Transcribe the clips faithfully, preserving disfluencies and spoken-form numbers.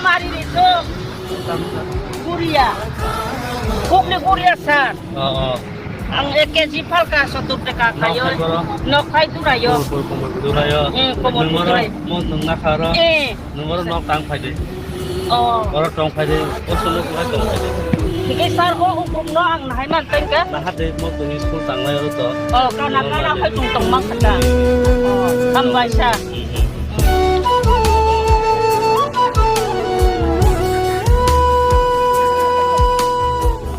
Mari ni to. Kuria. Kukni kuria sir. Oh, oh. Ang ek K G phalka sottur taka khayo. Nok khai boro? Nok khai durayo. Bor, bor, bor, bor, durayo. Hmm, komor durai. Mo nung na kharo. Eh. Nung oro nok tang phai de. Oh. Oro tong phai de. O solo khai tong phai de. Hingke sir, o hukum no ang nahai man tengka. Naha de mo tong school tang lai oro to. Oh, kana kana khai tong tong mak kata. Oh, hambai sir.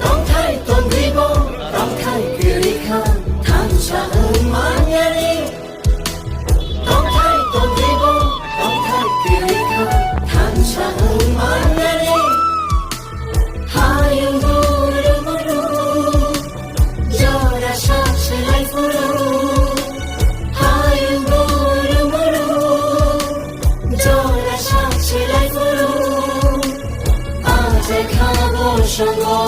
Tongthai tongribo, tongthai kwrwi kha, thansa wng manyani. Tongthai tongribo, tongthai kwrwi kha, thansa wng manyani. Hayung buru buru, jora sak selai phuru. Hayung buru buru, jora sak selai phuru. Ajai kha bo songo,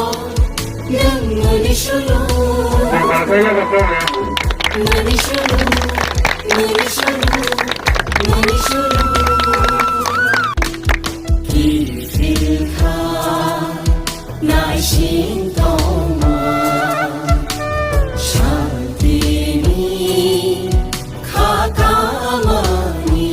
nwng mani sulu. Mani sulu, mani sulu, mani sulu. Kiphil kha. Naising tongma, santini kha kamani.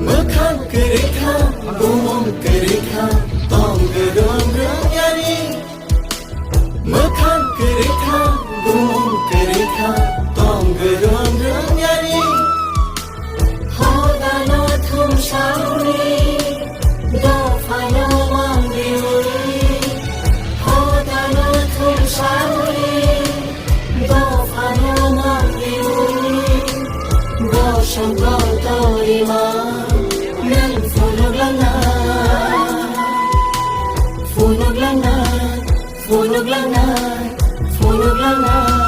Mwkhang kwrwi kha, bumung kwrwi kha, tong gwdwng rwngyani. Mwkhang kwrwi kha, bumung kwrwi kha, tong gwdwng rwngyani. Hodano thumsawi, dophano mangriwi. Hodano thumsawi, dophano mangriwi. Bosong kotorima, nwng phunuklangnai, phunuklangnai. Phunuklangnai, phunuklangnai.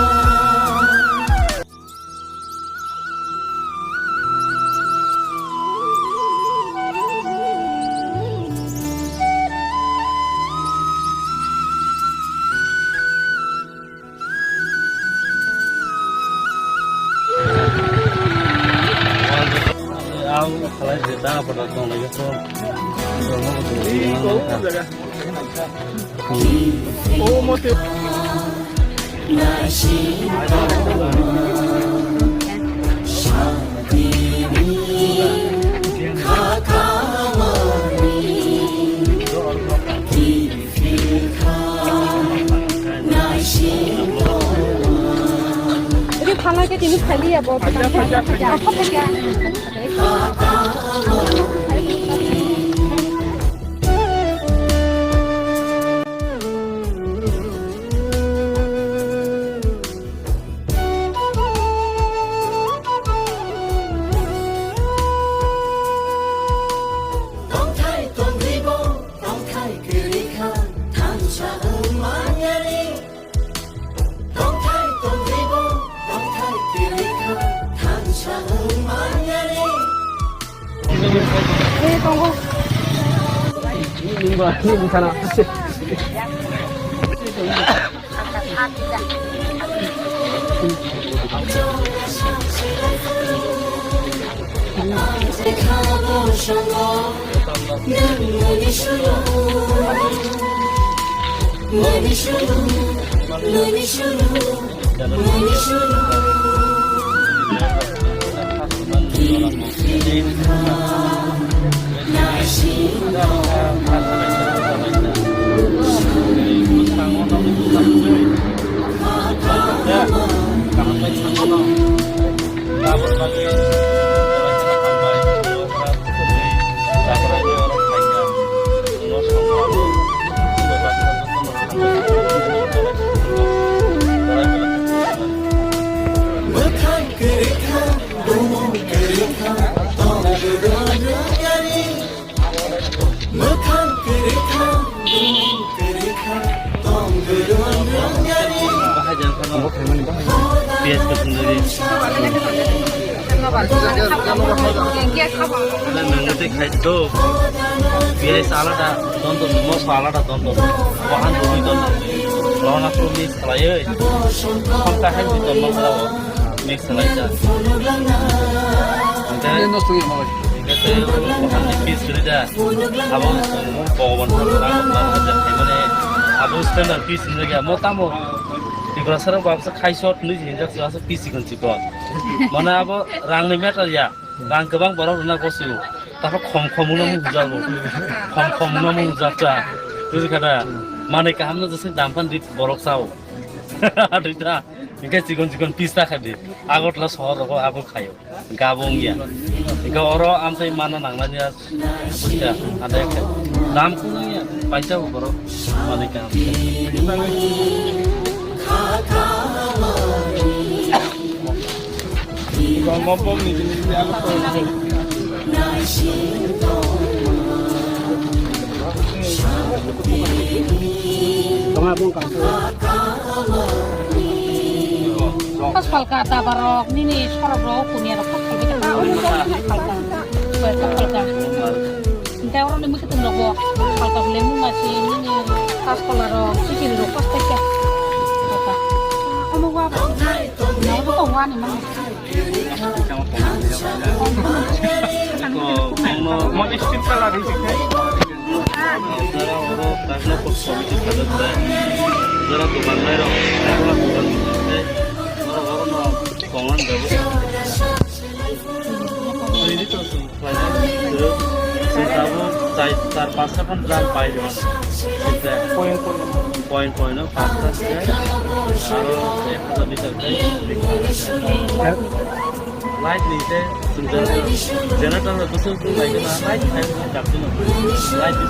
Ang khalai se ta pada tong lagi so. Ri phalai khe tini phaliya bo. Tongthai tongribo, tongthai kwrwi kha, thansa wng manyani. Tongthai tongribo, tongthai kwrwi kha, thansa wng manyani. Ni tongo. Ni, ni, ni, ni, ni, ni, ni, ni, ni, ni, ni, Mwkhang kwrwi kha, bumung kwrwi kha, tong gwdwng rwngyani. Mwkhang kwrwi kha, bumung kwrwi kha, tong gwdwng rwngyani. Piyaj ko sundari. Nwng tei khai do. Piyaj alada don do, moso alada don do. Bahan dui don do. Rona tu mix khlaiwi. Kham kaham dui don ma khlao. Mix khlai da. Ante, ante tei bahan ni piece suri da. Abo Bhagwan na na ja khaimani. Abo standard piece ni ya mo tamo. Tiprasa rok babsa khai short ni hinjak sa piece kon chikon. Mane abo rang ni matter ya. Rang kwbang borok rwna gosi o. Taphor khom khom wngno mung hujak o. Khom khom wngno mung hujak cha. Buji kha da? Manwi kaham no jesa dam phan di borok cha o. Dui ta. Hingke chikon chikon piece ta kha di. Agartala sohor rogo abo khaio. Gabo wngya. Hingke oro amtwi manna nangnani ya. Buji kha? Ande khe. Dam kung ya. Paisa bo borok. Manwi kaham. Pas palka dabarok nini sorok rok kunia rok pas palka ta, omo kok pas palka. Koi pas palka. Hingke oro ni mwkhwtwng rok bo palka bwlai mung ma si nini pas pala rok chikiri rok pas palka. Palka. Omo wa ba. Omo kok wa ni mang. Mo speed pa lagi sih. Jara oro kagna kok komiti sajak jai. Jara dokan nai rok, jara dokan nai. Oro oro no kongan debo. Ini tuh. Sabo chai char pasta phan jam pai de. Point point no pasta se. Aro ek hajar liter kai. Light ni te generator no kusum kusum lai na light khai na jap dino. Light ni.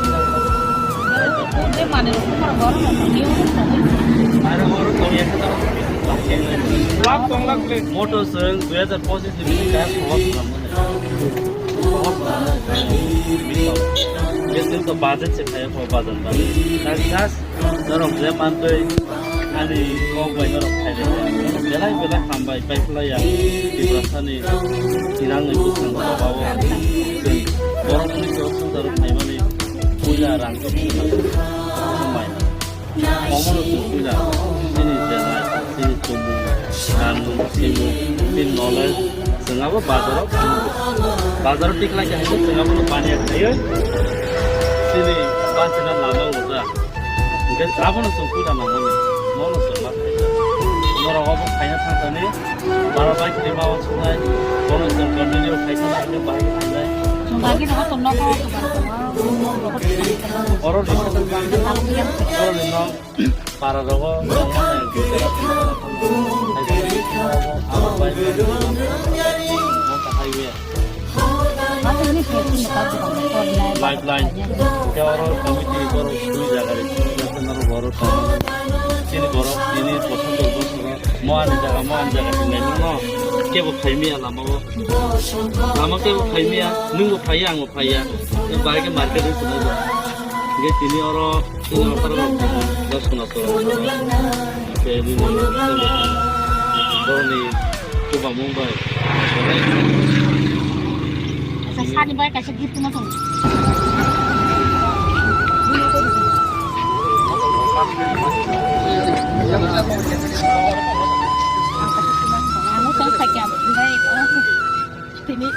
Aro oro tong ek hajar. Lak tong lak le. Motor seng dui hajar pochis ni bini kaya khobak. Besin to budget se kaya ko bazar ba. Tang gas norok je mantoi ani kok bai norok khai de. Belai belai hambai pai phlai ya. Tiprasa ni tinang ni bwsang ba o. Borok ni to sundar khai mani puila rang to hambai. Omono chwng puila chini belai, chini chumung, kanmung, simung, chini knowledge, chwng abo bazaro, bazaro tikhlai khe hai khe chwng abono baniya khaiwi chini bachina lama wngjak. Hwnkhe abono chwng puila nangmani, mono chwng ma khaijak. Norok obo khaina thangthani, bara bai khini ma uansuknai, bono chwng continue khaisa nangkhe bahai khainai. Oro ni, oro ni no. Para rogo Lifeline. Ke oro committee borok dui jaga ri, national borok tong. Chini borok tini bosong tong bosong. Mo ani jaga, mo ani jaga hinwi no. Kebo khaimiya lama o. Lama kebo khaimiya, nwngbo phaiya, angbo phaiya. Bahai khe market ri swnai bo. Hingke tini oro chini okar rok dos khuna to. Hingke nini boroni chuba mung bai. Sani bai kaisa gift ma tong. Ang tong sakya bai. Tini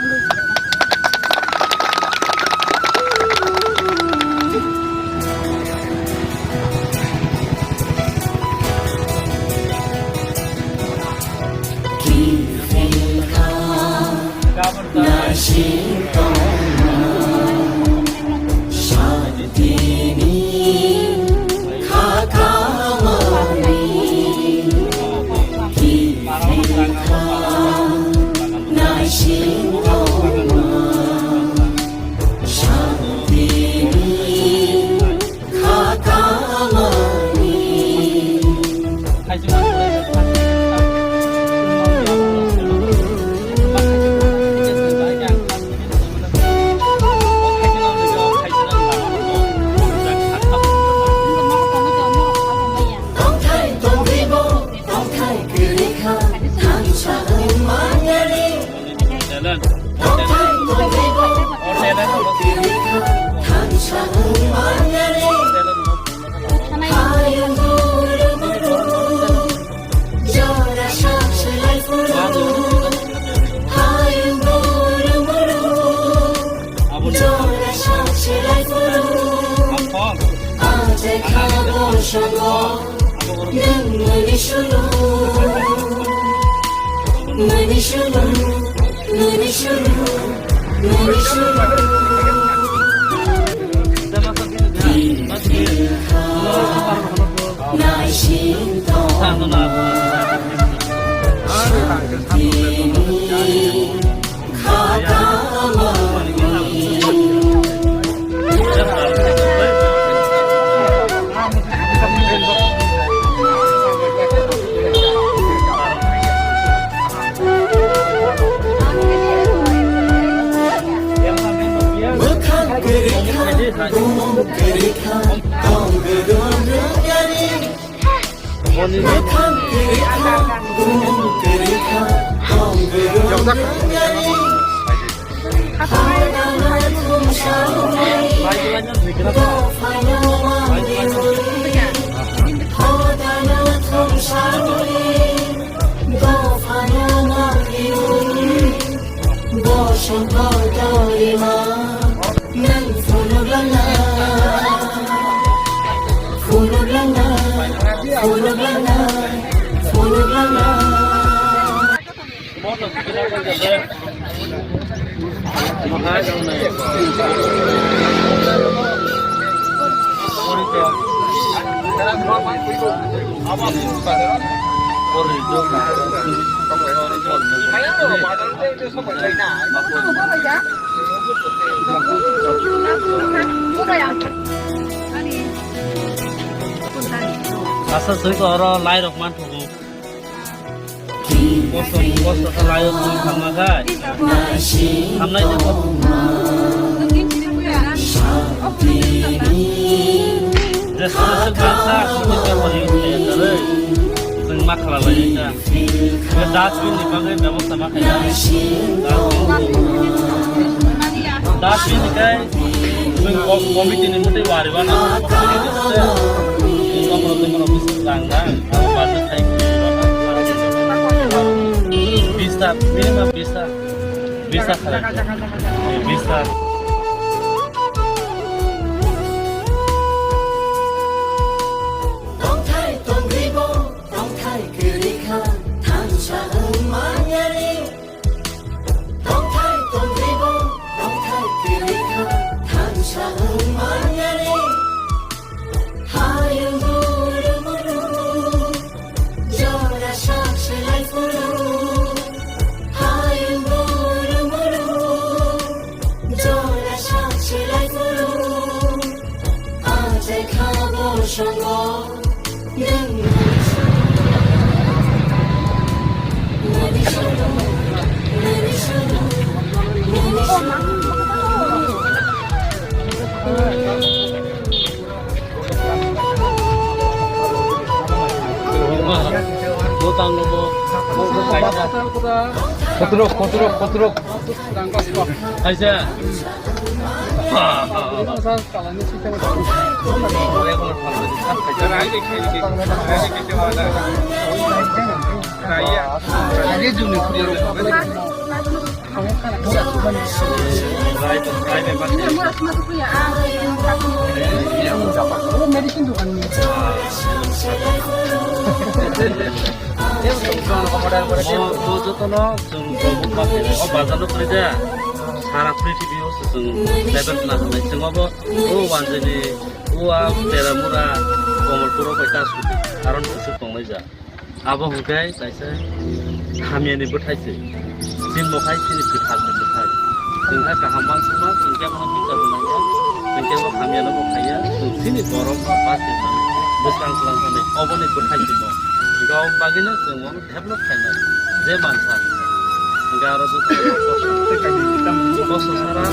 Asa soi ko oro lai rok man thugo. Kosto, kosto khe laio tong thamma khai. Thamnai de kosto. Je solo se gasa, solo se pori utle kare. Jeng ma khala lai ta. Be dustbin ni bagwi bebosta ma khai. Dustbin ni kai. Chwng ko-, committee ni mwtwi wari bana. Chwng tongmoro tongmoro bwswk lang na. Ang bajak khai. Bista, minimum bista. Bista khalai. Bista. Tongthai tongribo, tongthai kwrwi kha, thansa wng manyani. Tongthai tongribo, tongthai kwrwi kha, thansa wng manyani. Hayung guru muru, jora sak selai phuru. Hayung guru muru, jora sak selai phuru. Achai kha bo songo. Kotorok, kotorok, kotorok. Kaisa. Bo, bo jotono chwng, o bazar no kwrwi da. Sara prithibi o se chwng level khna hwnwi chwng obo o wanjani o a Teramura Komolpuro bai ta suti aron kusuk tongnai ja. Abo hwnkhe kaisa hamyani bwthai se. Chini mokhai chini kwtharni bwthai. Chwng khe kaham uansukma, chwng khe bono bichar bo nangya, chwng khe bo hamyano bo khaiya, chwng chini borok ba basi bwskang swlang thani oboni bwthai se bo. Hwnkhe o bagwino chwng bono develop khainai je mansa. Hwnkhe aro joto kosto sara,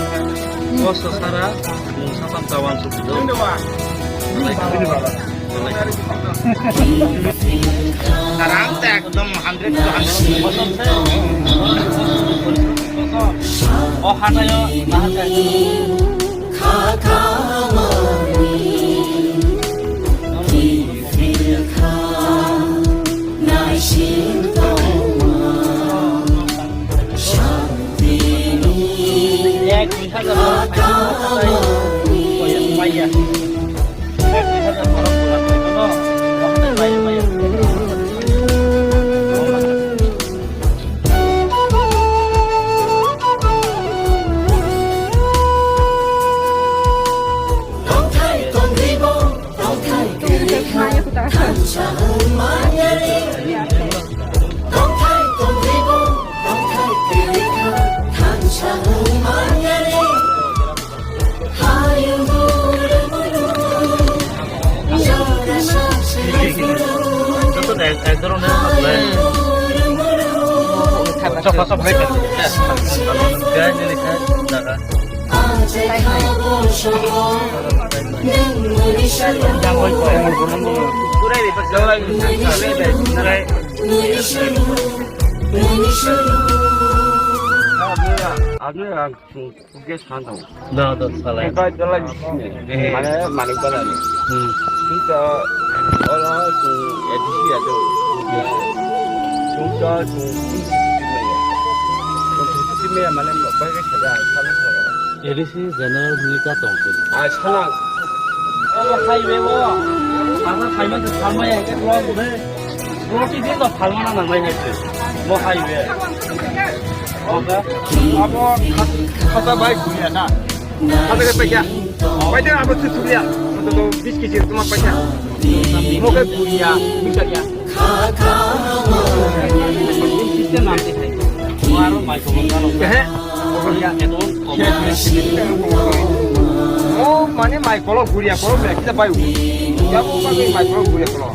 kosto sara, mungsa tam ta uansuk di do. Tarang ta ekdom hundred to hundred. O hatayo, na hatai. Ek hajar. Chokha chokha hai kha. Gai ni kha jaga. Abni rang. Chwng khe san tongo. No, no, salai. Bai dalai bising ni. Eh. Mane, mane dalai ni. Hmm. Chwng to, olo chwng A D C ya do. Chwng to, chwng, chwng maya. Chwng maya mane, bai khe sada, sada sada. A D C general ni ka tong khe. Ah, sana. Abo highway bo. Asa highway to salmaya khe block de. Roti din to phalmana nangnai hai se. Mo highway. Oga. Abo kha-, khata bai guria na. Khata ke paikha. Paikha abo tu suria. To to bis kg tuma paikha. Mo ke guria, guria. System nam te khai. Mo aro mai ko mo. He. O mane mai kolok guria kolok bai kita bai. Ya mo mane mai kolok guria kolok.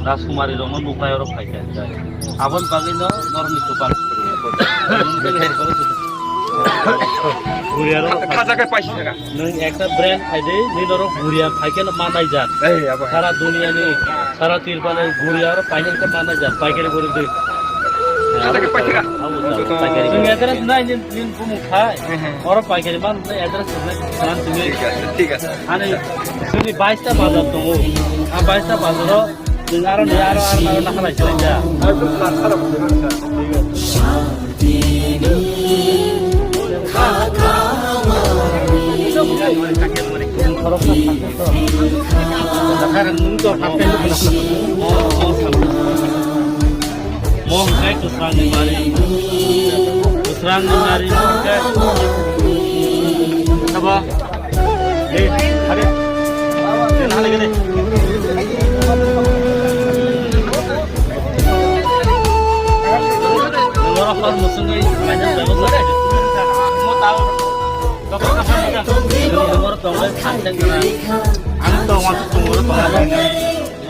Rajkumari rok no nuklai oro phaikha. Aboni bagwi no norok ni kwpal. Khacha khe paisa thaka. Nwng ekta brand khai de, nini norok guria khai khe no manai jak. Ei, abo hai. Sara duniya ni, sara tirpal ni guria oro painai khe manai jak. Paikari guri de. Khacha khe paisa thaka. Abo jak, paikari. Nwng address nai, nini, nini bumung khai. Oro paikari man, nai address nai, salam sini. Thik ase, thik ase. Ani, sini baista bazar tongo. A baista bazar o Chwng aro ni aro, aro, aro nakha lai chwng ja. Mo hwnkhe kwsrang ni mari. Kwsrang ni mari hwnkhe. Sabo. Ei, hari. Ei, nahale gede. Nwng oro hor mwswngwi kaisa bebostha khaidi. Nwng oro tongwi phan cheng gana. Ang tong, ang tong, oro tong.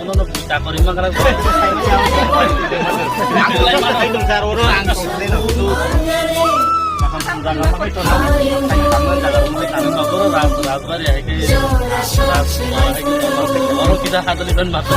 Mono no puta kori mangra. Ang lai ma khai dong sar oro ang kok le no tu. Maham sundang apa itu? Ang lai ma khai dong sar oro ang kok le no tu. Ras, ras bari hai ke. Ras, ras hai ke. Oro kita hadali ban bato.